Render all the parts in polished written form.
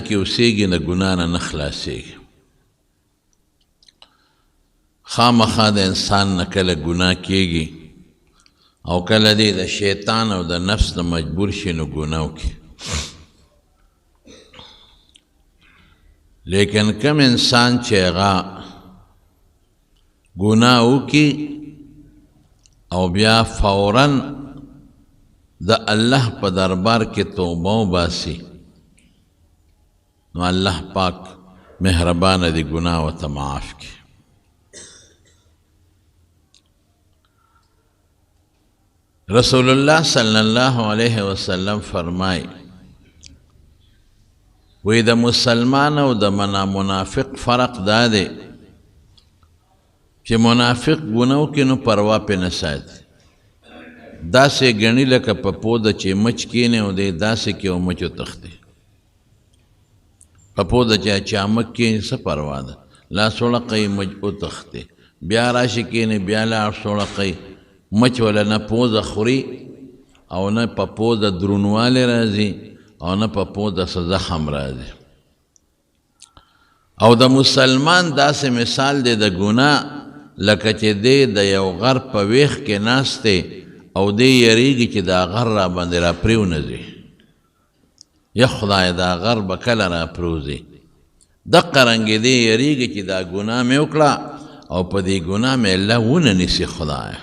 کې اوسېږي د ګناه نه نه خلاصېږي. خامخا د انسان نه کله ګناه کېږي او کله دی د شیطان او د نفس نه مجبور شي نو ګناه وکړي. لیکن کم انسان چې هغه ګناه وکړي او بیا فوراً د الله په دربار کې توبه وباسي نو الله پاک مهربانه دی، ګناه ورته معاف کړي. رسول الله صلی الله علیه وسلم فرمای وی د مسلمان او د منافق فرق دا دی چې منافق ګناه وکړي نو پروا پرې نه ساتي، داسې ګڼي لکه په پوده چې مچ کښېني او دی داسې کې او مچ وتښتي. په پوده چې چامک کښېني څه پروا ده، لا سوړقوي مچ وتښتي، بیا راشي کښېني بیا لاړ سوړقوي، مچ وله نه پوزه خوري او نه په پوزه درونوالی راځي او نه په پوزه څه زخم راځي. او د مسلمان داسې مثال دی د ګناه لکه چې دی د یو غر په ویښ کې ناست دی او دی یریږي چې دا غر را باندې را پرېونځي، یا خدای دا غر به کله را پرېوځي. دقه رنګې دی یریږي چې دا ګناه مې وکړه او په دې ګناه مې الله ونه نیسي خدایه،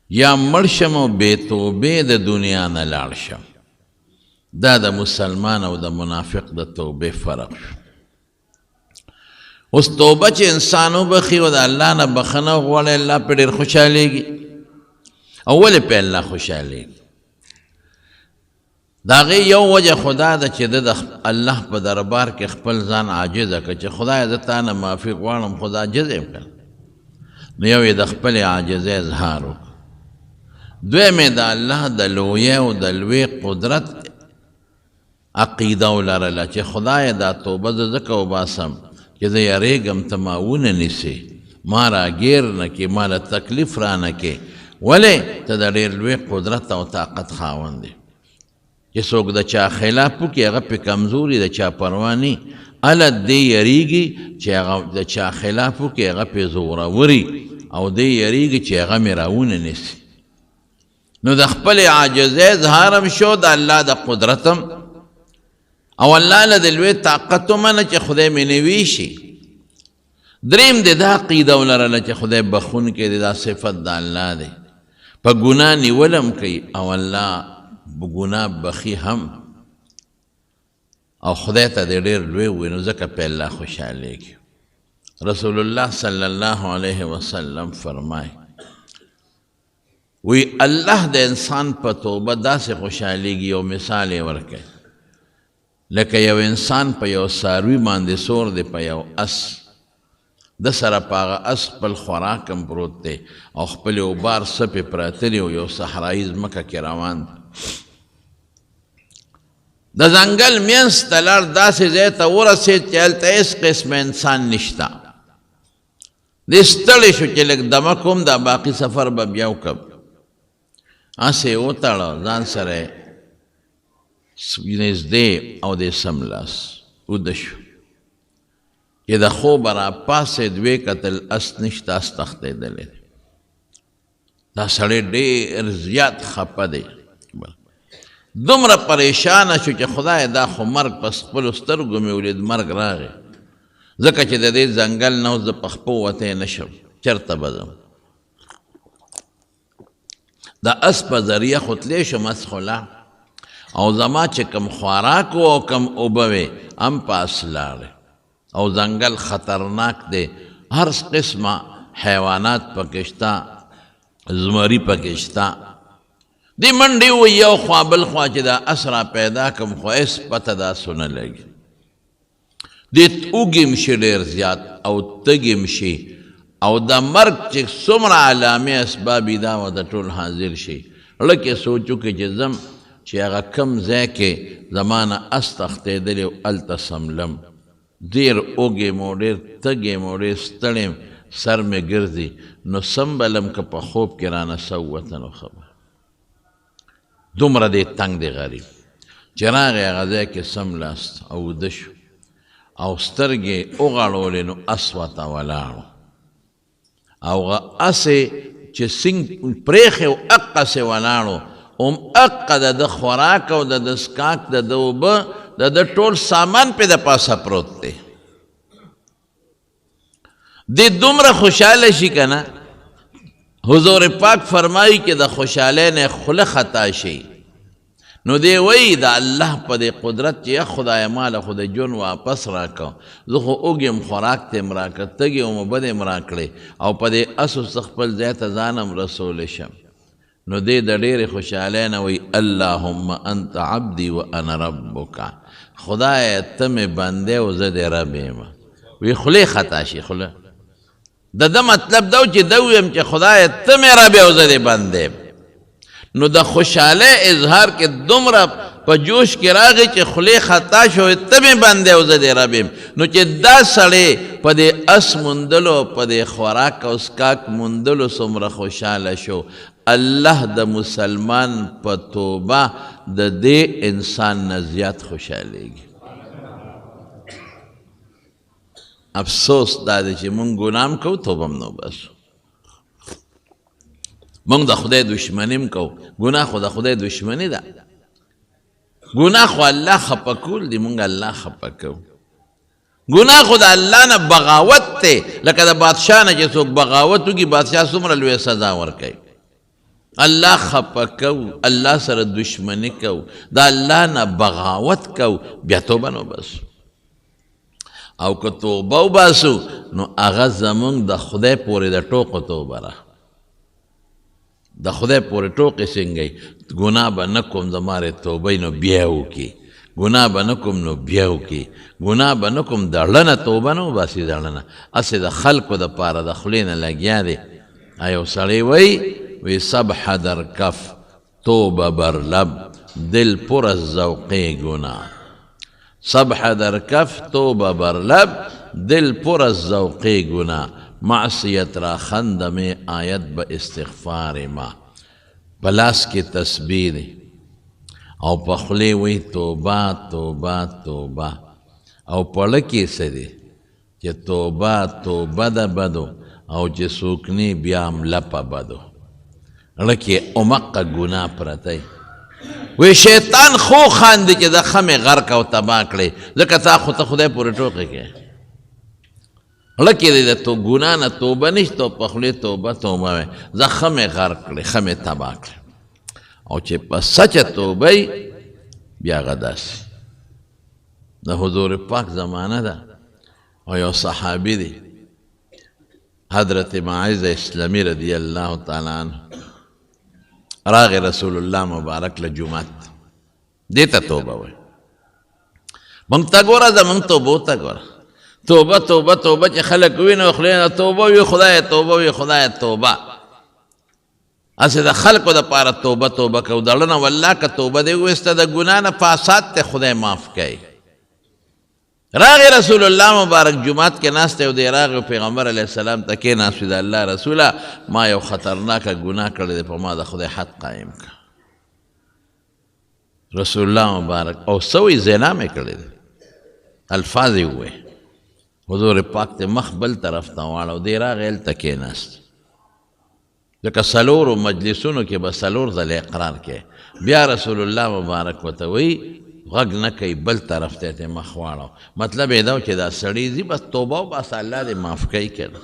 یا مړ شم او بې توبې د دنیا نه لاړ شم. دا د مسلمان او د منافق د توبې فرق شو. اوس توبه چې انسان وبخي او د الله نه بخښنه وغواړي الله پرې ډېر خوشحالېږي. او ولې پرې الله خوشحالېږي؟ د هغې یو وجه خو دا ده چې ده د الله په دربار کې خپل ځان عاجزه کړ چې خدایه زه تا نه معافي غواړم خو زه عاجز یم که نو یو یې د خپلې عاجزۍ اظهار وکړ. دویم یې د الله د لویۍ او د لوی قدرت عقیده ولرله چې خدایه دا توبه زه ځکه وباسم چې زه یریږم ته ما ونه نیسې، ما راګیر نه کړې، ما له تکلیف رانه کړې، ولې ته د ډېر لوی قدرت او طاقت خاوند یې. چې څوک د چا خلاف وکړي هغه پې کمزوري، د چا پروا نه، هله دی یریږي چې هغه د چا خلاف وکړي هغه پې زوروري او دی یریږي چې هغه مې راونه نیسي. نو د خپلې عاجزۍ اظهار هم شو، د الله د قدرت هم، او الله له د لوی طاقت ومنه چې خدای مې نه ویشي. دریم دی دا عقیده ولرله چې خدای بخښونکی دی، دا صفت د الله دی، په ګناه نیول هم کوي او الله ګناه بخي هم، او خدای ته دی ډېر لوی وي نو ځکه په الله خوشحالېږي. رسول الله صلی الله علیه وسلم فرمای وی الله د انسان په توبه داسې خوشحالېږي، یو مثال یې ورکوي لکه یو انسان په یو څاروي باندې سور دی، په یو اس، د سره په هغه اس خپل خوراک هم پروت دی او خپلې اوبار څه پې پراته دي او یو صحرایي ځمکه کې روان دی. د ځنګل مینځ ته لاړ، داسې ځای ته ورسېد چې هلته هېڅ قسمه انسان نشته. دی ستړی شو چې لږ دمه کوم، دا باقي سفر به بیا وکړم. هسې یې وتړه، ځان سره یې نږدې او دی سملاس وده شو. چې د خوبه راپاڅېد ویې کتل اس نشته، اس تښتېدلی دی. دا سړی ډېر زیات خپه دی، دومره پریشانه شو چې خدای دا خو مرګ په خپلو سترګو مې ولید، مرګ راغی، ځکه چې د دې ځنګل نه اوس زه په خپو وتی نه شم، چېرته به ځم؟ د اس په ذریعه خو تللی شم، اس خو لاړ، او زما چې کوم خوراک و او کوم اوبه وې هم په اس لاړې. او ځنګل خطرناک دی، هر قسمه حیوانات پکې شته، زمري پکې شته. دې منډې ووایي یو خوا بل خوا چې دا اس را پیدا کړم، خو هېڅ پته داسو نه لګي. دې اوږې هم شي ډېر زیات او تږې هم شي، او د مرګ چې څومره علامې اسباب دي دا ورته ټول حاضر شي. زړه کې سوچ وکړي چې ځم چې هغه کوم ځای کې زما نه اس تښتېدلی و هلته څملم، ډېر اوږې یم او ډېر تږی یم او ډېر ستړی یم، سر مې ګرځي، نو سمبلم که په خوب کې رانه څه ووته نو ښه به. دومره دی تنګ دی غریب. چې راغی هغه ځای کې سملاست او ویده شو او سترګې وغړولې نو اس ورته ولاړو او هغه هسې چې سینګ پرېښی و هقسې ولاړو، هم هقه د ده خوراک او د ده څښاک د ده اوبه د ده ټول سامان پې د پاسه پروت دی. دی دومره خوشحاله شي که نه، حضور پاک فرمایي چې د خوشحالۍ نه خوله خطا شي، نو دی وایي د الله په دې قدرت چې یا خدایه ما له خو د ژوند واپس راکړه، زه خو وږی یم، خوراک ته یې م راکړه، تږی وم اوبه دې م راکړې او په دې اس اوس زه خپل ځای ته ځان هم رسولی شم. نو دی د ډېرې خوشحالۍ نه وایي اللهم انت عبدي و انا ربک، خدایه ته مې بنده او زه دې رب یم. وی خولې خطا شي، خوله د ده مطلب دا و چې ده وویم چې خدایه ته مې رب او زه دې بنده یم. نو د خوشحالۍ اظهار کې دومره په جوش کې راغی چې خولې خطا شو، ته مې بنده او زه دې رب یم. نو چې دا سړی په دې اس موندلو، په دې خوراک او څښاک موندلو څومره خوشحاله شو، الله د مسلمان په توبه د دې انسان نه زیات خوشحالېږي. افسوس دا دی چې مونږ ګناه هم کوو، توبه هم نه وباسو. مونږ د خدای دښمني هم کوو، ګناه خو د خدای دښمني ده، ګناه خو الله خفه کول دي، مونږ الله خفه کوو. ګناه خو د الله نه بغاوت دی، لکه د بادشاه نه چې څوک بغاوت وکړي بادشاه څومره لویه سزا ورکوي. الله خفه کوو، الله سره دښمني کوو، د الله نه بغاوت کوو، بیا توبه نه وباسو. او که توبه وباسو نو هغه زمونږ د خدای پورې د ټوقو توبه ده، د خدای پورې ټوقې څنګه ګناه به نه کوم زما رې توبه نو بیا وکړي، ګناه به نه کوم نو بیا وکړي، ګناه به نه کوم، د زړه نه توبه نه وباسي، د زړه نه هسې د خلکو دپاره د خولې نه لګیا دی. یو سړی وایي وی سبح در کف توبه بر لب دل پر از ذوقې ګناه، سبح در کف توبه بر لب دل پر از ذوقې ګناه، معصیت را خنده می آیت به استغفار ما. په لاس کې تسبیح دی او په خولې وایي توبه توبه توبه، او په زړه کې څه دی چې توبه توبه ده بدو، او چې څوک نی بیا هم لپه بدو، زړه کې همقه ګناه پرته. وی شیطان خو خاندي چې د ښه مې غرق او تباه کړې، ځکه تا خو ته خدای پورې ټوقې کوې. زړه کې دې د ګناه نه توبه نشته او په خولې توبه توبه وایې، زه ښه مې غرق کړې، ښه مې تباه کړې. او چې په سچه توبه یي بیا هغه داسې. د حضور پاک زمانه ده او یو صحابي دی حضرت ماعز اسلامي رضی الله تعالی عنه، راغی رسول الله مبارک له جومات، دې ته توبه وایي. مونږ ته ګوره، زمونږ توبو ته ګوره، توبه توبه توبه چې خلک ویني خولې نه توبه وي، خدایه توبه وي، خدایه توبه. هسې د خلکو دپاره توبه توبه کوو، د زړه نه والله که توبه دې وویسته د ګناه نه فساد ته خدای معاف کوي. راغی رسول الله مبارک جومات کې ناست دی او دی راغی پیغمبر علیه السلام ته کېناست، د الله رسوله ما یو خطرناکه ګناه کړې ده، په ما د خدای حد قایم کړه. رسول الله مبارک او څه وایي، زنا مې کړې ده، الفاظ یې وویل. حضور پاک ته مخ بل طرف ته واړو، دی راغی هلته کېناست. ځکه څلورو مجلسونو کې به څلور ځله اقرار کوي. بیا رسول الله مبارک ورته وایي غږ نه کوي، بل طرف ته ته مخ واړو. مطلب یې دا و چې دا سړی ځي بس توبه وباسه، الله دې معاف کوي که نه.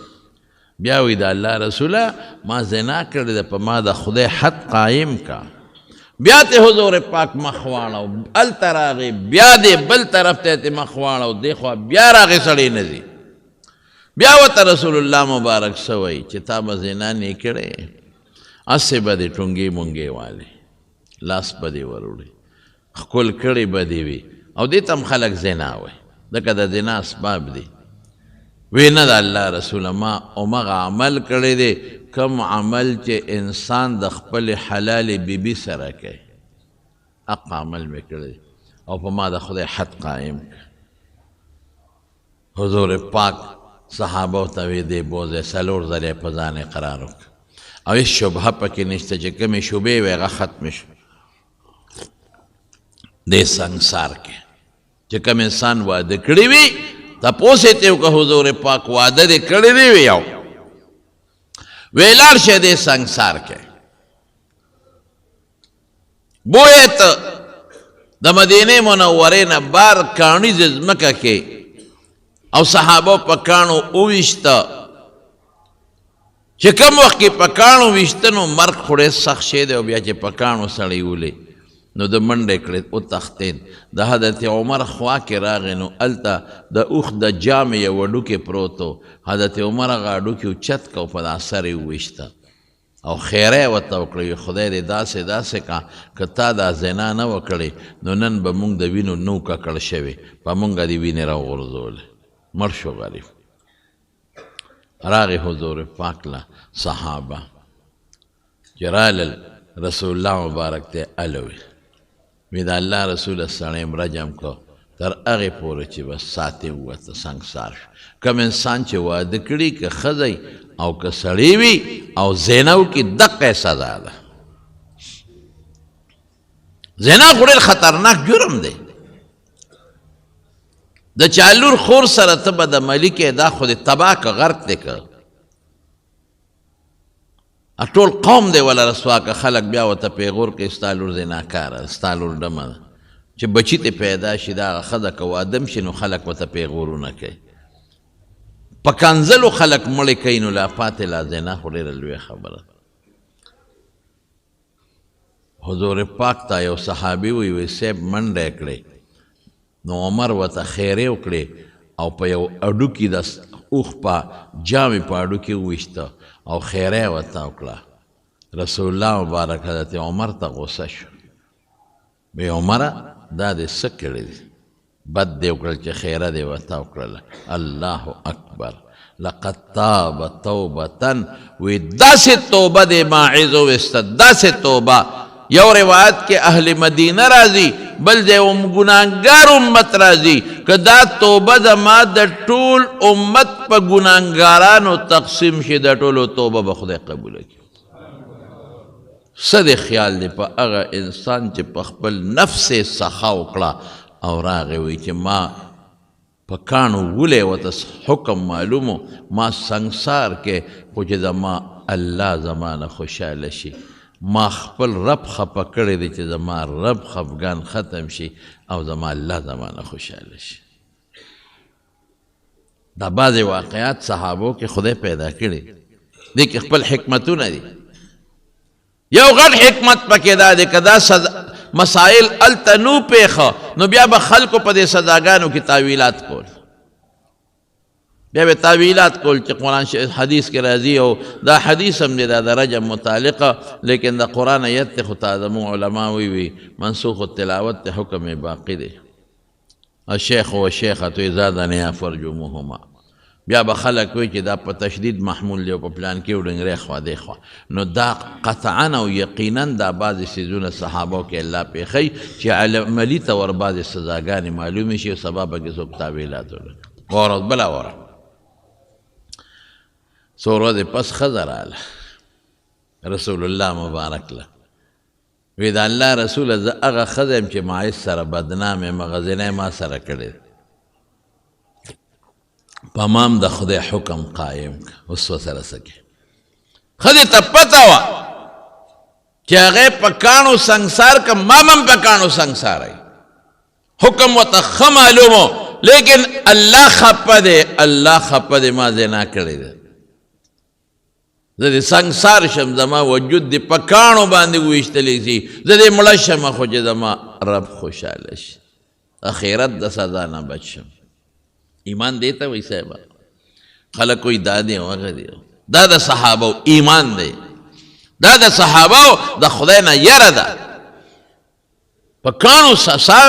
بیا وایي د الله رسوله ما زنا کړې ده، په ما د خدای حد قایم کا. بیا ته حضور پاک مخ واړو، هلته راغی، بیا دې بل طرف ته ته مخ واړو، دې خوا بیا راغی سړی نه ځي. بیا ورته رسول الله مبارک څه وایي چې تا به زنا نه کړې، هسې به دې ټونګې مونګې والې، لاس به دې وروړي، ښکل کړې به دې وي، او دې ته هم خلک زنا وایي، ځکه د زنا اسباب دي. وی نه د الله رسوله ما همغه عمل کړی دی کوم عمل چې انسان د خپلې حلالې بیبي سره کوي، حق عمل مې کړی او په ما د خدای حد قایم کړ. حضور پاک صحابه ته وی دی بوځئ، څلور ځله یې په ځان اقرار وکړ او هېڅ شبهه پکې نشته چې کومې شبهې وې هغه ختمې شوې. دې سنګسار کې چې کوم انسان واده کړی وي، تپوس یې ترې وکړه، حضور پاک واده دې کړی دی؟ وی یو وی لاړ شه دې سنګسار کې. بویه ته د مدینې منورې نه بار کاڼیزې ځمکه کې، او صحابه په کاڼو وویشته. چې کوم وخت کې په کاڼو ویشته، نو مرګ خو ډېر سخت شی دی، او بیا چې په کاڼو سړی ولي، نو د منډې کړې، وتښتېد. د حضرت عمر خوا کې راغی، نو هلته د اوښ د جامې یو هډوکی پروت و. حضرت عمر هغه هډوکی اوچت کړ او په دا سر یې وویشته او خیره یې ورته وکړه، وی خدای دې داسې داسې کا که تا دا زنا نه وه کړې، نو نن به مونږ د وینو نو ککړ شوې، په مونږ دې وینې راوغورځولې. مړ شو غریب. راغی حضور پاک له. صحابه چې رالل، رسول الله مبارک ته الوي، وی د الله رسول، سړی رجم کو تر هغې پورې چې بس ساتې ووته، سنګسار شو. کوم انسان چې واده کړي، که ښځی او که سړی وي، او زنا وکړي، دقه سزا ده. زنا خو ډېر خطرناک جرم دی. د چا لور خور سره ته بدعملي کې، دا خو دې تباه که، غرق دې که، ټول قوم دی ولا رسوا که. خلک بیا ورته پیغور کوي، ستا لور زناکاره، ستا لور ډمه ده. چې بچی ته پیدا شي، دا ښځه که واده شي، نو خلک ورته پیغورونه کوي، په کنځلو خلک مړی کوي، نو لا پاتې لا زنا خو ډېره لویه خبره ده. حضور پاک ته یو صحابي وی، وی صاحب منډه کړې، نو عمر ورته خیرې وکړې او په یو هډوکي د اوښ په جامې په هډوکي وویشته او خیره یې ورته وکړه. رسول الله مبارک حضرت عمر ته غوسه شو، وی عمره، دا دې څه کړي دي؟ بد دې وکړل چې خیره دې ورته وکړله. الله اکبر، لقد تاب توبة، وی داسې توبه دې ماعز وویسته، داسې توبه. یو روایت کې اهل مدینه راځي، بل ځای ګناهګار امت راځي، که دا توبه زما د ټول امت په ګناهګارانو تقسیم شي، د ټولو توبه به خدای قبوله کړي. څه دې خیال دی په هغه انسان چې په خپل نفس یې سخا وکړه او راغی، وی چې ما په کاڼو ولې، ورته حکم معلومو، ما سنګسار کې، خو چې زما الله زما نه خوشحاله شي، ما خپل رب خپه کړی دی، چې زما رب خفګان ختم شي او زما الله زما نه خوشحاله شي. دا بعضې واقعات صحابو کې خدای پیدا کړي دې کې خپل حکمتونه دي. یو غټ حکمت پکې دا دی، که دا مسائل هلته نو پېښه، نو بیا به خلکو په دې سزاګانو کې تاویلات کول. بیا به تاویلات کول چې قرآن حدیث کې راځي، او دا حدیث هم دی، دا د رجم متعلقه، لیکن د قرآن آیت ته خو زموږ علما وی وی منسوخ التلاوت ته، حکم یې باقي دی، الشیخ والشیخة اذا زنیا فرجموهما. بیا به خلک وایي چې دا په تشدید محمول دی او په پلان کې وډنګری خوا دی خوا. نو دا قطعا او یقینا دا بعضې څیزونه صحابو کې الله پېښوي چې عملي طور بعضې سزاګانې معلومې شي او سبا به کې څوک تاویلات ولري. وره بله وره، څو ورځې پس ښځه راغله رسول الله مبارک له، وی د الله رسوله، زه هغه ښځه یم چې ماعز سره بدنام یم، هغه زنا ما سره کړې، په ما هم د خدای حکم قایم که. اوس ورسره څه کوې؟ ښځې ته پته وه چې هغې په کاڼو سنګسار که، ما هم په کاڼو سنګساروي. حکم ورته ښه معلوم، لیکن الله خپه دی، الله خپه دی، ما زنا کړې ده، زه دې سنګسار شم، زما وجود دې په کاڼو باندې وویشتلی شي، زه دې مړه شم، خو چې زما رب خوشحاله شي، اخرت د سزا نه بچ شم. ایمان دې ته وایي صاحبه. خلک وایي دا دی او هغه دی. دا د صحابو ایمان دی، دا د صحابو د خدای نه یره ده. په کاڼو سزا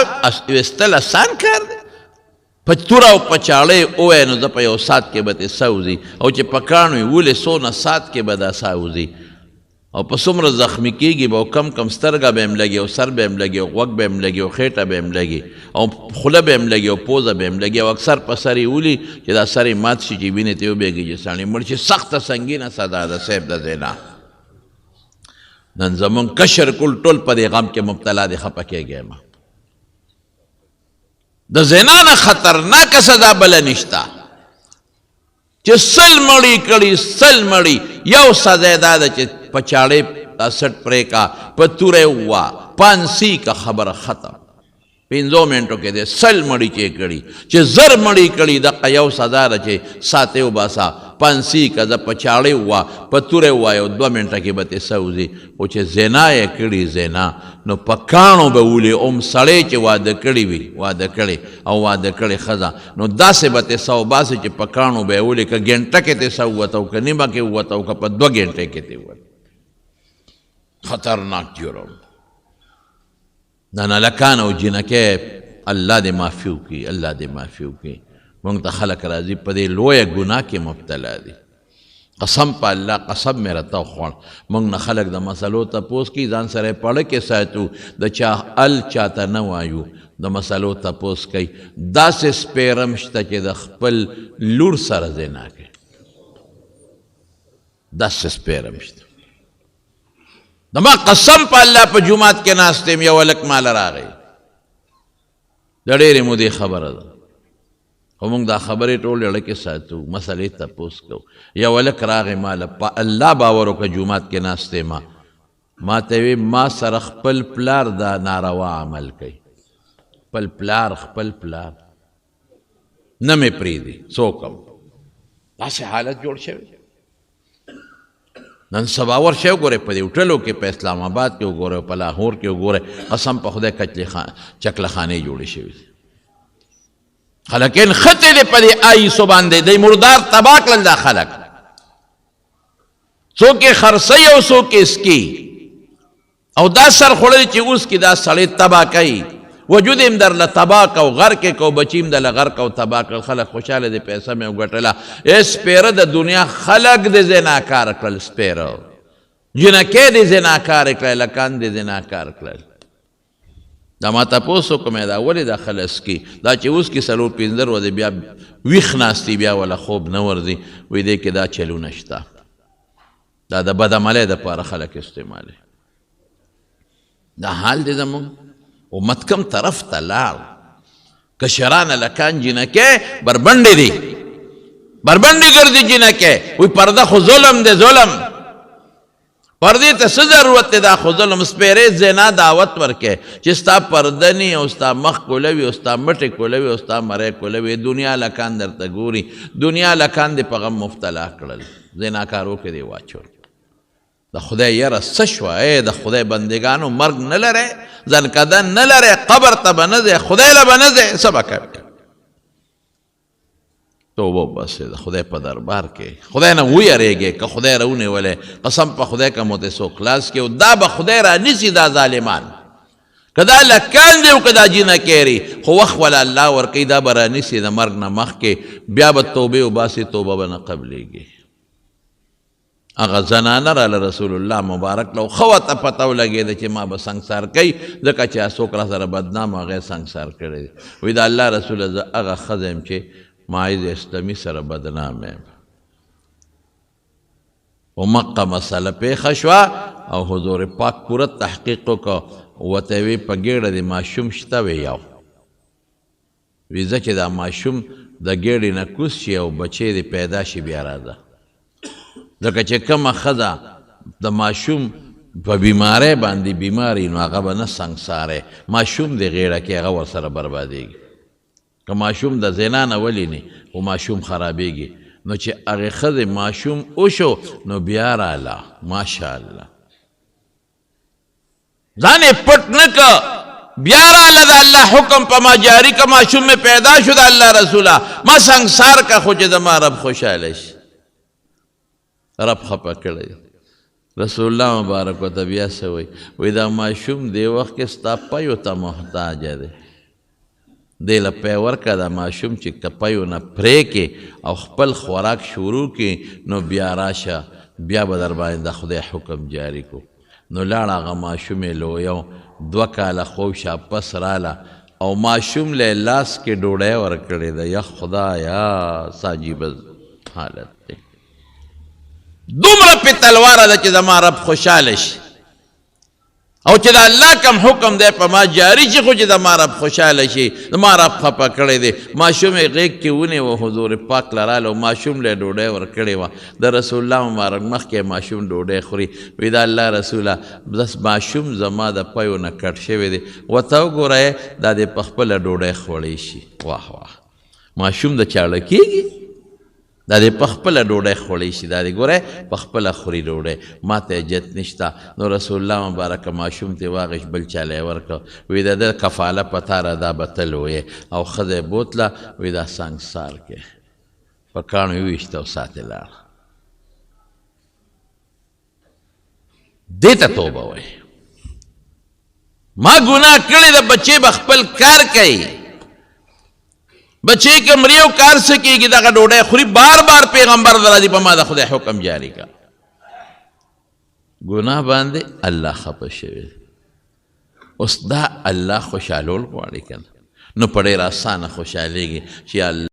ویستل اسان کار دی؟ په توره او په چاړه یې ووایه، نو زه په یو ساعت کې به ترې ساه وځي، او چې په کاڼو یې ولې، څونه ساعت کې به دا ساه وځي او په څومره زخمي کېږي به، او کم کم سترګه به هم لګي، او سر به هم لګي، او غوږ به هم لګي، او خېټه به هم لګي، او خوله به هم لګي، او پوزه به هم لګي، او اکثر په سر یې ولي چې دا سر یې مات شي، چې وینې ترې وبهېږي، چې سړی مړ شي. سخته سنګینه سزا ده صاحب د زنا. نن زمونږ کشر کول ټول په دې غم کې مبتلا دي. خپه کېږئ مه. د زنا نه خطرناکه سزا بله نشته چې 100 مړي کړي، 100 مړي، یو سزا دا ده چې په چاړې سټ پرې کا، په توره ووه، پانسي کا، خبره ختم. 5 منټو کې دی 100 مړي چې کړي، چې 1000 مړي کړي، دقه یو سزا ده چې ساتې وباسه، پانسي که زه په چاړې ووه، په توره ووه، یو 2 منټه کې به ترې سوځي. خو چې زنا یې کړي، زنا نو په کاڼو به ولي. اوم سړی چې واده کړی وي، واده کړی او واده کړې ښځه، نو داسې به ترې سه وباسي چې په کاڼو به یې ولي. که ګنټه کې ترې سه ووته او که نیمه کې ووته او که په 2 ګنټې کې ترې ووته، خطرناک جرم. دا نلکان او جینکې الله دې معافي وکړي، الله دې معافي وکړي. مونږ ته خلک راځي په دې لویه ګناه کې مبتلا دي. قسم په الله، قسم مې راته وخوړ، مونږ نه خلک د مسلو تپوس کوي، ځان سره یې پړه کې ساتو، د چا ال چاته نه وایو، د مسلو تپوس کوي. داسې سپېرم شته چې د خپل لور سره زنا کوي، داسې سپېرم شته. د ما قسم په الله په جومات کې ناست یم، یو هلک ماله راغی، د ډېرې مودې خبره ده، خو موږ دا خبرې ټولې اړه کې ساتو، مسلې تپوس کوو. یو هلک راغی ماله، په الله باور وکړه، جومات کې ناست یم، ما ته وی ما سره خپل پلار دا ناروا عمل کوي، خپل پلار، خپل پلار نه مې پرېږدي، څه وکړم؟ داسې حالت جوړ شوی. نن سبا ورشئ وګورئ په دې هوټلو کې، په اسلام آباد کې وګورئ، په لاهور کې وګورئ، قسم په خدای چکلخانې جوړې شوې دي. خلک یې نښتې دي په دې آیسو باندې، دی مردار تباه کړل دا خلک. څوک یې خرڅوي او څوک یې سکي، او دا سر خوړلی چې اوس کې دا سړی تباه کوي، وجود یې هم درله تباه کو، غرق یې کو، بچي هم درله غرق او تباه کړل. خلک خوشحاله دي، پیسه مې وګټله. ای سپېره د دنیا خلک دې زناکار کړل، سپېره جینکۍ دې زناکار کړل، هلکان دې زناکار کړل. دا ما تپوس وکړم، دا ولې دا خلک څکي؟ دا چې اوس کې 4-5 ورځې بیا ویښ ناست دي، بیا وله خوب نه ورځي، وایي دې کې دا چلونه شته، دا د بدعملۍ دپاره خلک استعمالوي. دا حال دی زموږ امت کم طرف ته لاړ. کشران هلکان جینکۍ بربنډې دي، بربنډې ګرځي جینکۍ، وایي پرده خو ظلم دی، ظلم، پردې ته څه ضرورت دی، دا خو ظلم. سپېرې زنا دعوت ورکې چې ستا پرده نی او ستا مخ کولوي او ستا مټې کولوي او ستا مرۍ کولوي، دنیا هلکان درته ګوري، دنیا هلکان دې په غم مبتلا کړل، زناکارو کې دې واچول. د خدای یره څه شوه؟ ای د خدای بندګانو، مرګ نه لرئ، ځنکدن نه لرئ، قبر ته به نه ځئ، خدای له به نه ځئ، څه به کوئ؟ توبه وباسئ د خدای په دربار کې، خدای نه ویرېږئ. که خدای راونیولی، قسم په خدای که مو ترې څوک خلاص کړي، او دا به خدای رانیسي دا ظالمان، که دا هلکان دي او که دا جینکۍ دي، خو وخت وله الله ورکوي، دا به رانیسي د مرګ نه مخکې، بیا به توبې وباسي، توبه به نه قبلېږي. هغه زنانه راله رسول الله مبارک له ښه ورته پته ولګېده چې ما به سنګسار کوي، ځکه چې څوک را سره بدنام هغه یې سنګسار کړی دی. وایي د الله رسوله زه هغه ښځه یم چې ماعز اسلمي سره بدنام یم. همقه مسله پېښه شوه او حضور پاک پوره تحقیق وکړ، ورته یې وی په ګېډه دې ماشوم شته؟ وی یو. وی ځه چې دا ماشوم د ګېډې نه کوز شي او بچی دې پیدا شي بیا راځه، ځکه چې کومه ښځه د ماشوم په بیمارۍ باندې بیماري نو هغه به نه سنګسارې، ماشوم دې غېړه کې هغه ورسره بربادېږي. که ماشوم د زنا نه ولیني خو ماشوم خرابېږي، نو چې هغې ښځې ماشوم وشو نو بیا راله، ماشاءالله ځان یې پټ نه که، بیا راله د الله حکم په ما جاري که، ماشوم مې پیدا شو د الله رسوله ما سنګسار که، خو چې زما رب خوشحاله شي. رب خپه کړی. رسول الله مبارک ورته بیا څه وایي؟ وایي دا ماشوم دې وخت کې ستا پیو ته محتاج دی، دې له پی ورکړه، دا ماشوم چې که پیو نه پرې کې او خپل خوراک شروع کړي نو بیا راشه، بیا به در باندې د خدای حکم جاري کو. نو لاړه هغه ماشوم یې لویو، 2 کاله خو شا پس راله او ماشوم له لاس کې ډوډۍ ورکړې ده. یا خدایا څه عجیبه حالت دی، دومره په تلواره ده چې زما رب خوشحاله شي. او چې د الله کوم حکم دی په ما جاري شي، خو چې د ما رب خوشحاله شي، د ما رب خفه کړی دی. ماشوم یې غېږ کې ونیوه، حضور پاک له راله، ماشوم له یې ډوډۍ ورکړې وه. د رسول الله مبارک مخکې ماشوم ډوډۍ خوري. وایي د الله رسوله، بس ماشوم زما د پیو نه کټ شوی دی، ورته وګوره دا دې په خپله ډوډۍ خوړی شي. واه واه، ماشوم د چاړه کېږي، دا دې په خپله ډوډۍ خوړی شي، دا دې ګوره په خپله خوري ډوډۍ، ما ته حاجت نشته. نو رسول الله مبارک ماشوم ته واغېش، بل چا له یې ورکړ. وایي د ده کفاله په تا را دا به تل ویې. او ښځه یې بوتله، وایي دا سنګسار کې په کاڼو یې وویشته او ساتې لاړه. دې ته توبه وایي. ما ګناه کړې ده، بچې به خپل کار کوي، بچې که مري او کار څه کېږي، دغه ډوډۍ خوري. بار بار پیغمبر راځي په ما د خدای حکم جاري کا. ګناه باندې الله خفه شوی، اوس دا الله خوشحالول غواړي که نه، نو په ډېره اسانه خوشحالېږي چې الله